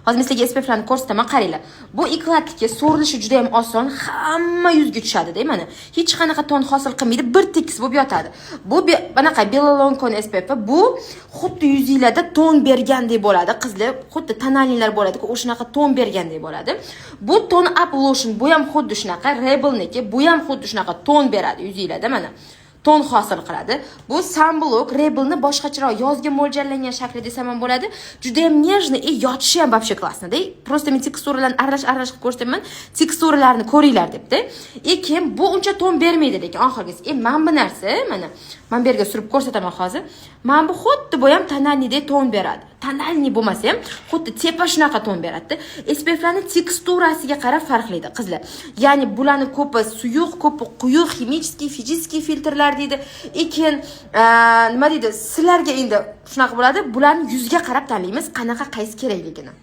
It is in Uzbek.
Hozir men sizlarga SPFlarni ko'rsataman, qaranglar. Bu Eclatniki, so'rilishi juda ham oson, hamma yuzga tushadi-da, mana. Hech qanaqa ton hosil qilmaydi, bir tekis bo'lib yotadi. Bu bunaqa Bella Loncon SPF, bu xuddi yuzinglarda ton bergandek bo'ladi, qizlar, xuddi тональный lar bo'ladi, o'shanaqa ton bergandek bo'ladi. Bu Tone Up Lotion, bu ham xuddi shunaqa, Rebelniki, bu ham xuddi shunaqa ton beradi yuzinglarda, mana. Ton hosil qiladi. Bu sunblock Rebelni boshqacharoq, yozga mo'ljallangan shakli desam ham bo'ladi. Juda ham нежный и yotishi ham вообще классно da. Просто men teksturalarni aralash aralash qilib ko'rsataman. Teksturalarni ko'ringlar debdi. И keyin bu uncha ton bermaydi, lekin oxirgisi. Mana bu narsa, mana men bu yerga surib ko'rsataman hozir. Mana bu xuddi bu ham тональный dek ton beradi. Тональный bo'lmasa ham, xuddi tepa shunaqa ton beradi. SPFlarni teksturasiga qarab farqlaydi, qizlar. Ya'ni bularni ko'pi suyuq, ko'pi quyuq, химический, физический filtrlar deydi. И keyin nima deydi? Sizlarga endi shunaqa bo'ladi. Bularni yuzga qarab tanlaymiz, qanaqa, qaysi kerakligini.